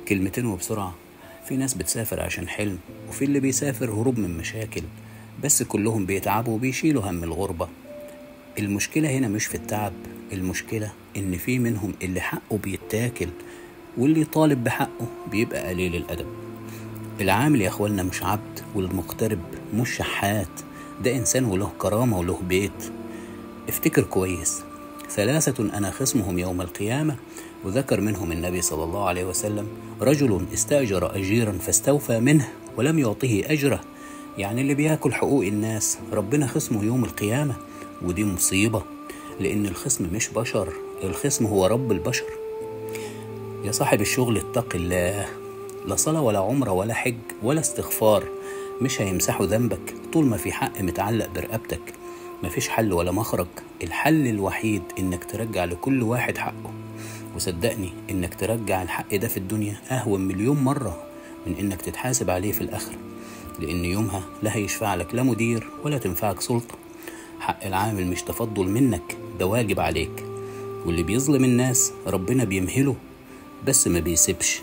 كلمتين وبسرعة. في ناس بتسافر عشان حلم، وفي اللي بيسافر هروب من مشاكل، بس كلهم بيتعبوا وبيشيلوا هم الغربة. المشكلة هنا مش في التعب، المشكلة إن في منهم اللي حقه بيتاكل، واللي طالب بحقه بيبقى قليل الأدب. العامل يا أخوانا مش عبد، والمغترب مش شحات، ده إنسان وله كرامة وله بيت. افتكر كويس، 3 أنا خصمهم يوم القيامة، وذكر منهم النبي صلى الله عليه وسلم رجل استأجر أجيرا فاستوفى منه ولم يعطه أجره. يعني اللي بياكل حقوق الناس ربنا خصمه يوم القيامة، ودي مصيبة، لأن الخصم مش بشر، الخصم هو رب البشر. يا صاحب الشغل اتق الله، لا صلاة ولا عمرة ولا حج ولا استغفار مش هيمسحوا ذنبك طول ما في حق متعلق برقبتك. مفيش حل ولا مخرج، الحل الوحيد إنك ترجع لكل واحد حقه. وصدقني إنك ترجع الحق ده في الدنيا أهون مليون مرة من إنك تتحاسب عليه في الآخرة، لأن يومها لا هيشفع لك لا مدير ولا تنفعك سلطة. حق العامل مش تفضل منك، ده واجب عليك. واللي بيظلم الناس ربنا بيمهله بس ما بيسيبش.